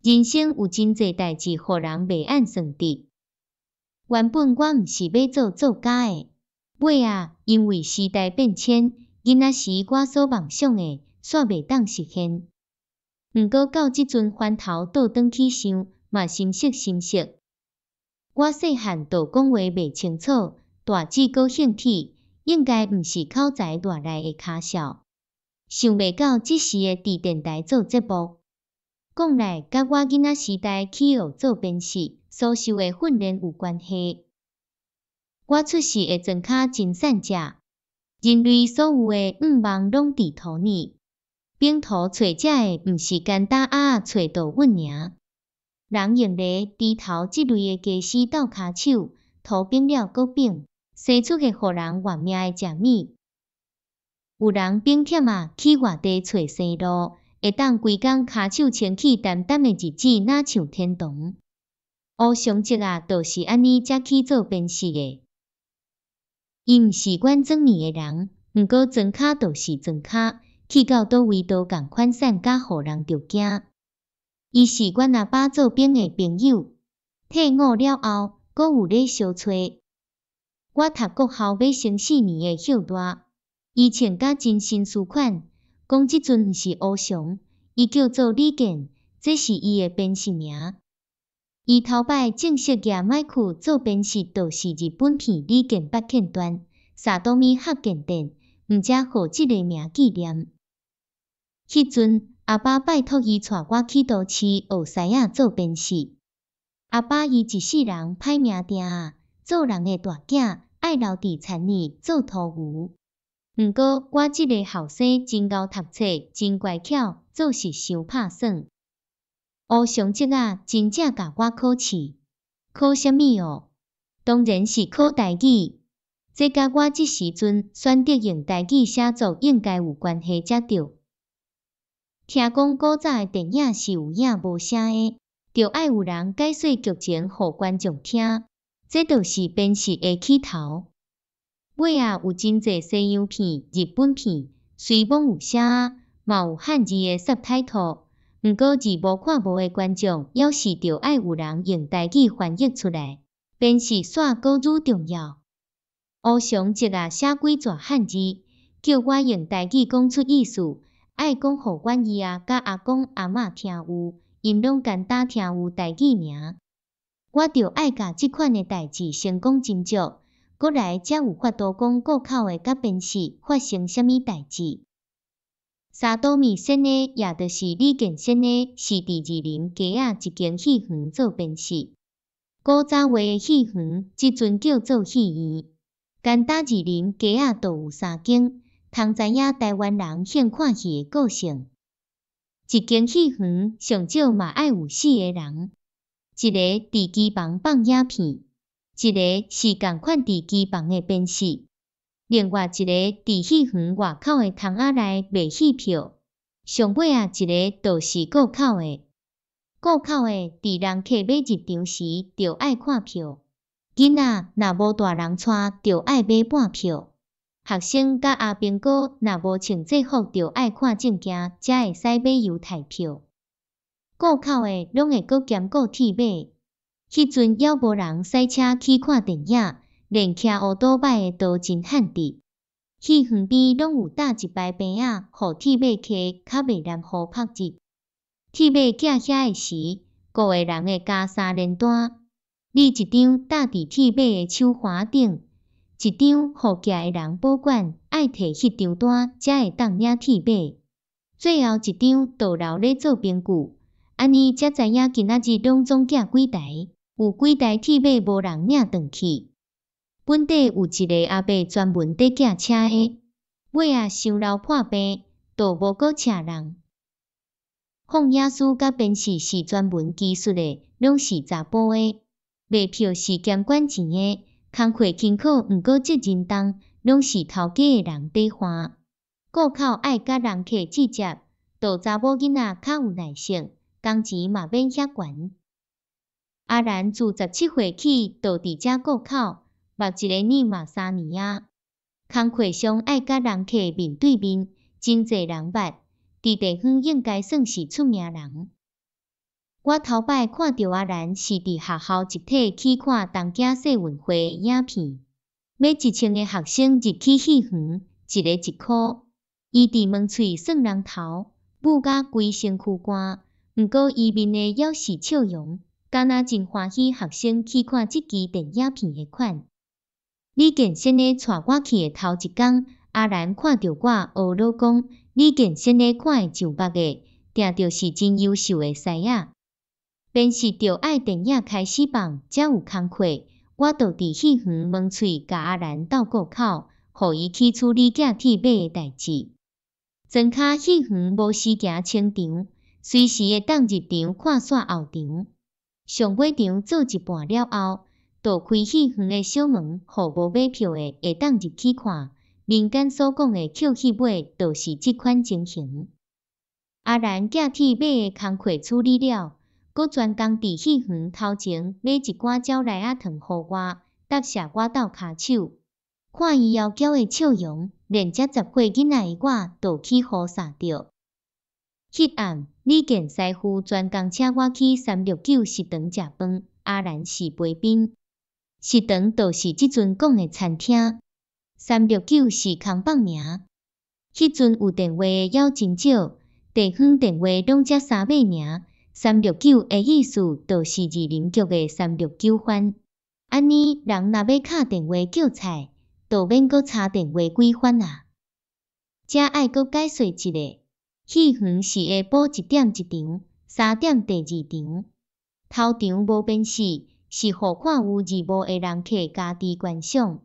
人生有真濟代誌，予人袂按算佇。原本我毋是欲做作家的，尾仔因為時代變遷，囡仔時我所夢想的，煞袂當實現。毋過到這陣翻頭倒轉去想，嘛心適心適。我細漢就講話袂清楚，大姊閣興鐵，應該毋是口才偌來的跤數。想袂到這時會佇電台做節目，講來佮我囡仔時代去學做編輯所受的訓練有關係。我出世的莊跤真散食，人類所有的願望攏佇塗裡。反途揣食的毋是干焦鴨仔揣稻穩爾。人用犁、豬頭這類的家私鬥跤手，塗反了閣反，生出個予人活命的食物。有人反忝仔去外地揣生路，會當規工跤手清氣澹澹的日子，若像天堂。烏松叔仔就是按呢才去做編輯的。伊毋是阮莊裡的人，毋過莊跤就是莊跤，去到佗位都仝款散甲予人著驚。伊是阮阿爸做兵的朋友，退伍了後，閣有咧相揣。我讀國校欲升四年的歇熱，伊穿甲真紳士款，講這陣毋是烏松，伊叫做李健，這是伊的編輯名。伊頭擺正式舉麥克做編輯，就是日本片《李健八片段》薩多米學健店，毋才予這个名紀念。彼陣阿爸拜託伊帶我去都市學師仔做編輯。阿爸伊一世人歹命定仔，做人的大囝愛留佇田裡做塗牛。毋過我這个後生真𠢕讀冊，真乖巧，做事傷拍算。烏松叔仔真正共我考試，考啥物哦？當然是考台語。這佮我這時陣選擇用台語寫作應該有關係才對。聽講古早的電影是有影無聲的，著愛有人解說劇情予觀眾聽，這就是編輯的起頭。尾仔有真濟西洋片、日本片，雖罔有聲仔，嘛有漢字的 subtitle，毋過字幕看無的觀眾，猶是著愛有人用台語翻譯出來，編輯煞閣愈重要。烏松叔仔寫幾逝漢字，叫我用台語講出意思，愛講予阮姨仔佮阿公阿嬤聽有，𪜶攏干焦聽有台語爾。我著愛共這款的代誌先講斟酌，閣來才有法度講顧口的佮編輯發生啥物代誌。三多米先的，也就是李健先的，是佇士林街仔一間戲園做編輯。古早話的戲園，這陣叫做戲院。干焦士林街仔就有三間，通知影台灣人興看戲的個性。一間戲園上少嘛愛有四个人，一個佇機房放影片，一个是仝款佇機房的編輯，另外一个佇戲園外口的窗仔內賣戲票，上尾仔一个就是顧口的。顧口的佇人客欲入場時，就愛看票。囡仔若無大人帶，就愛買半票。學生佮阿兵哥若無穿制服，就愛看證件，才會使買優待票。顧口的攏會閣兼顧鐵馬。彼陣猶無人駛車去看電影，連騎烏多擺的都真罕得。戲園邊攏有搭一排棚仔，予鐵馬客較袂淋雨曝日。鐵馬寄遐的時，顧的人會加三連單。你一張搭佇鐵馬的手環頂，一張予寄的人保管，愛提彼張單才會當領鐵馬。最後一張就留咧做憑據，按呢才知影今仔日攏總寄幾台，有幾台鐵馬無人領轉去。本地有一个阿伯專門佇寄車的，尾仔傷老破病，就無閣請人。放映師佮編輯是專門技術的，攏是查埔的。賣票是兼管錢的，工課辛苦，毋過責任重，攏是頭家的人佇煩。顧口愛佮人客接接，就查某囡仔較有耐性，工錢嘛免遐懸。阿蘭自17歲起就佇遮顧口，目一个年嘛3年仔。工課上愛佮人客面對面，真濟人捌，佇地方應該算是出名人。我頭擺看著阿蘭是佇學校集體去看東京世運會的影片，買1000個學生入去戲園，一個一箍。伊佇門喙耍人頭，舞甲規身軀汗，毋過伊面的猶是笑容，敢若真歡喜學生去看這支電影片的款。李建先咧帶我去的頭一工，阿蘭看著我呵咾講，李建先咧看會上目的，定著是真優秀的師仔。電視著愛電影開始放，才有工課。我就佇戲園門喙共阿蘭鬥顧口，予伊去處理寄鐵買的代誌。莊跤戲園無時行清場，隨時會當入場看煞後場。上尾場做一半了後，就開戲園的小門，予無買票的會當入去看。民間所講的抾戲尾，就是這款情形。阿蘭寄鐵買的工課處理了，閣專工佇戲園頭前買一罐鳥來仔糖予我，答謝我鬥跤手。看伊枵嬌的笑容，連這10歲囡仔的我都起雨傘著。彼暗，李健師傅專工請我去369食堂食飯，阿蘭是陪賓。食堂就是這陣講的餐廳，三六九是空放名。彼陣有電話的猶真少，地方電話攏才三碼爾。三六九的意思就是二林局的三六九番。按呢，人若欲敲電話叫菜，就免閣抄電話幾番啊。遮愛閣解說一下，戲園是下晡1點一場，3點第二場。頭場無電視，是予看有字幕的人客家己觀賞。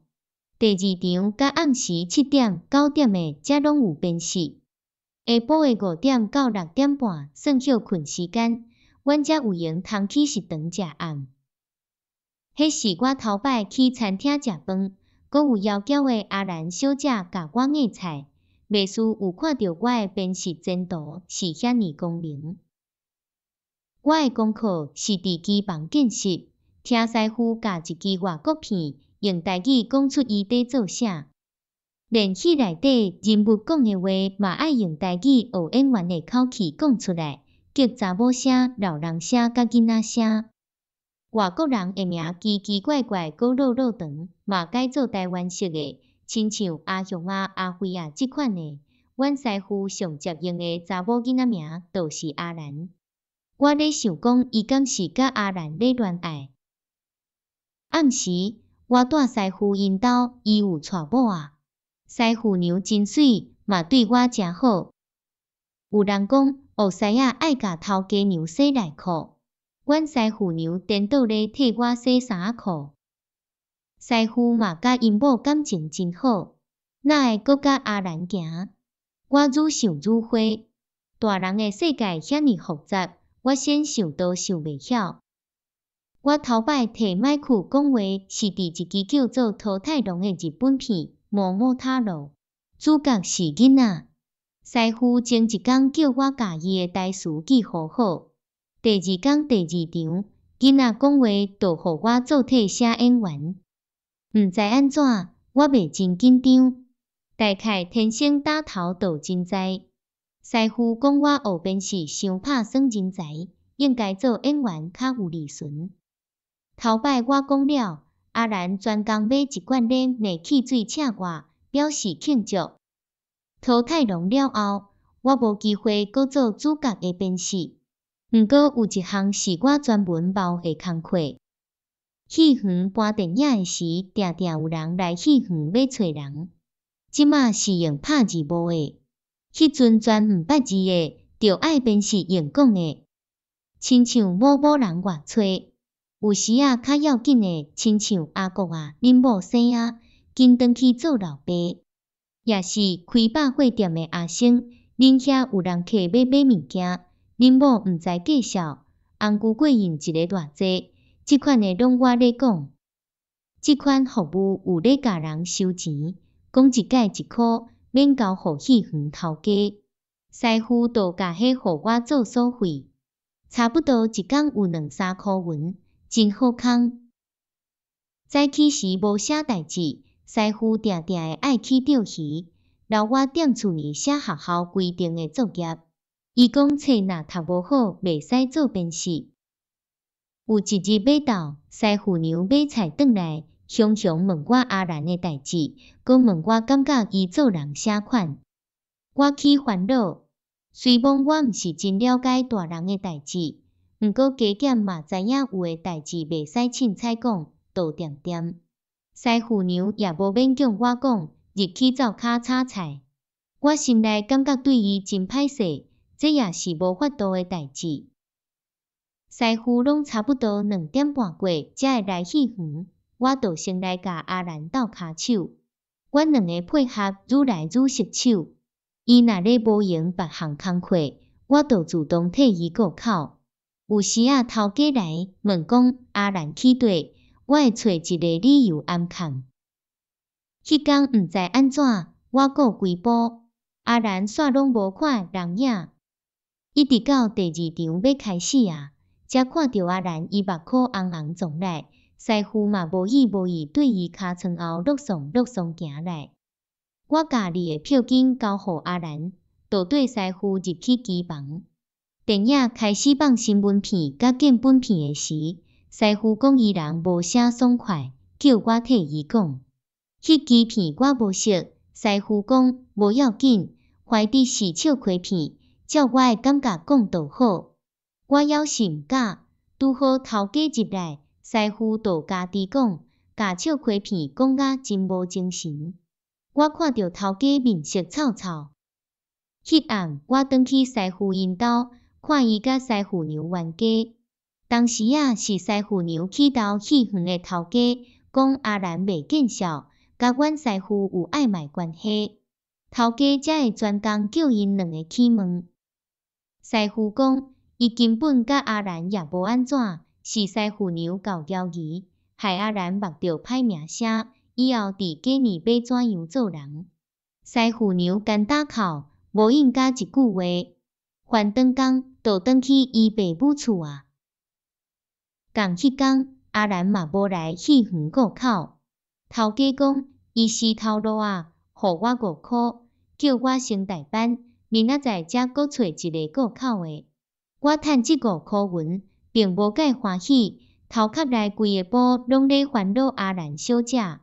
第二場佮暗時7點、9點的，才攏有電視。下晡的5點到6點半算歇睏時間，阮才有閒通去食堂食暗。彼是我頭擺去餐廳食飯，閣有枵嬌的阿蘭小姐共我夾菜，袂輸有看著我的編輯前途是遐爾光明。我的功課是佇機房見習，聽師傅教一支外國片，用台語講出伊佇做啥。連戲內底人物講的話，嘛愛用台語學演員的口氣講出來，激查某聲、老人聲佮囡仔聲。外國人的名奇奇怪怪，閣落落長，嘛改做台灣式的，親像阿雄啊、阿輝啊這款的。阮師傅上常用的查某囡仔名，就是阿蘭。我咧想講，伊敢是佮阿蘭咧戀愛？暗時，我蹛師傅𪜶兜，伊有娶某啊。師傅娘真媠，嘛對我誠好。有人講，學師仔愛共頭家娘洗內褲，阮師傅娘顛倒咧替我洗衫仔褲。師傅嘛佮𪜶某感情真好，哪會閣佮阿蘭行？我愈想愈花。大人的世界遐爾複雜，我先想都想袂曉。我頭擺提麥克講話是佇一支叫做《桃太郎》的日本片《桃太郎》，主角是囡仔。師傅前一工叫我共伊的台詞記好好，第二工第二場，囡仔講話就予我做替寫演員。毋知按怎，我袂真緊張，大概天生打頭就真知。師傅講我學電視傷拍算人才，應該做演員較有利潤。頭擺我講了，阿蘭專工買一罐奶的汽水請我，表示慶祝。桃太郎了後，我無機會閣做主角的電視。毋過有一項是我專門謀的工課。戲園播電影的時，定定有人來戲園欲揣人。這馬是用拍字幕的，彼陣全毋捌字的，著愛電視用講的，親像某某人外揣。有時仔較要緊的，親像阿國啊，恁某生啊，緊轉去做老爸，抑是開百貨店的阿生，恁遐有人客欲買物件，恁某毋知介紹，紅龜過印一个偌濟，這款的攏我咧講。這款服務有咧共人收錢，講一擺一箍，免交予戲園頭家。師傅就共彼予我做所費，差不多一工有兩三箍銀。真好康。早起時無啥代誌，師傅定定會愛去釣魚，留我踮厝裡寫學校規定的作業。伊講冊若讀無好，袂使做編輯。有一日尾晝，師傅娘買菜轉來，雄雄問我阿蘭的代誌，閣問我感覺伊做人啥款。我起煩惱，雖罔我毋是真了解大人的代誌，毋過加減嘛知影有的代誌袂使凊彩講，就恬恬。師傅娘也無勉強我講，入去灶跤炒菜。我心內感覺對伊真歹勢，這也是無法度的代誌。師傅攏差不多2點半過才會來戲園，我就先來共阿蘭鬥跤手。阮兩个配合愈來愈熟手。伊若咧無閒別項工課，我就自動替伊顧口。有時仔頭家來問講阿蘭去佗，我會揣一个理由掩崁。彼工毋知按怎，我顧規晡，阿蘭煞攏無看人影。一直到第二場欲開始啊，才看著阿蘭伊目箍紅紅撞來，師傅嘛無意無意對伊尻川後落倯落倯行來。我共字的票金交予阿蘭，就綴師傅入去機房。電影開始放新聞片佮見本片的時，師傅講伊人無啥爽快，叫我替伊講。彼支片我無熟，師傅講無要緊，反正是笑詼片，照我的感覺講就好。我猶是毋敢，拄好頭家入來，師傅就家己講，共笑詼片講甲真無精神。我看著頭家面色臭臭。彼暗我轉去師傅𪜶兜，看伊佮師傅娘冤家。當時仔是師傅娘起頭戲園的頭家，講阿蘭袂見笑，佮阮師傅有曖昧關係，頭家才會專工叫𪜶兩个去問。師傅講，伊根本佮阿蘭也無按怎，是師傅娘搞交疑，害阿蘭目著歹名聲，以後佇過年欲怎樣做人？師傅娘干焦哭，無應佮一句話，翻轉工就轉去伊爸母厝啊。仝彼工，阿蘭嘛無來戲園顧口。頭家講，伊死頭路仔，予我5箍，叫我先代班，明仔載才閣揣一个顧口的。我趁這5箍銀，並無蓋歡喜，頭殼內規个晡攏咧煩惱阿蘭小姐。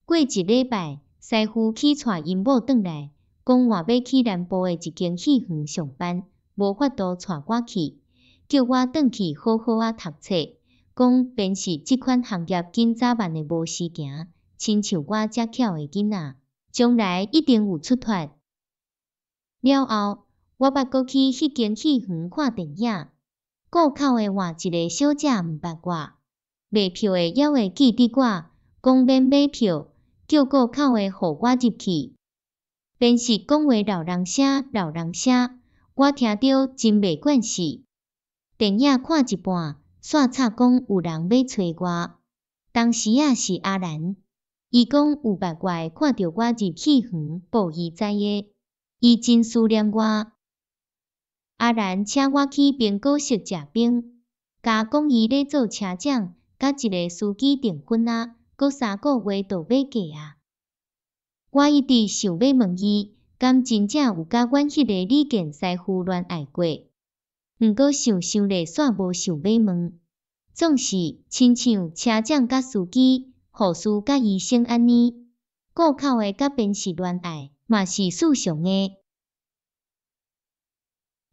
過一禮拜，師傅去帶𪜶某轉來，講換欲去南部的一間戲園上班，無法度帶我去，叫我轉去好好仔讀冊。講編輯這款行業緊早晚會無時行，親像我遮巧的囡仔，將來一定有出脫。了後，我捌閣去彼間戲園看電影，顧口的換一个小姐毋捌我，賣票的猶會記得我，講免買票，叫顧口的予我入去。編輯講話老人聲老人聲，我聽著真袂慣勢。電影看一半，煞插講有人欲揣我，當時仔是阿蘭，伊講有捌我的看著我入戲園，報伊知的，伊真思念我。阿蘭請我去蘋果室食冰，加講伊咧做車長，佮一个司機訂婚啊，閣3個月就欲嫁啊。我一直想欲問伊，敢真正有佮阮彼个李健師傅戀愛過？毋過想想咧，煞無想欲問。總是親像車長佮司機、護士佮醫生按呢，顧口的佮編輯戀愛，嘛是事常的。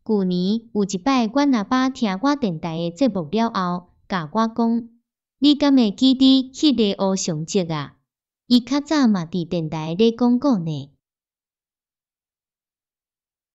舊年有一擺，阮阿爸聽我電台的節目了後，共我講：你敢會記得彼个吳尚哲啊？伊較早嘛佇電台咧廣告呢。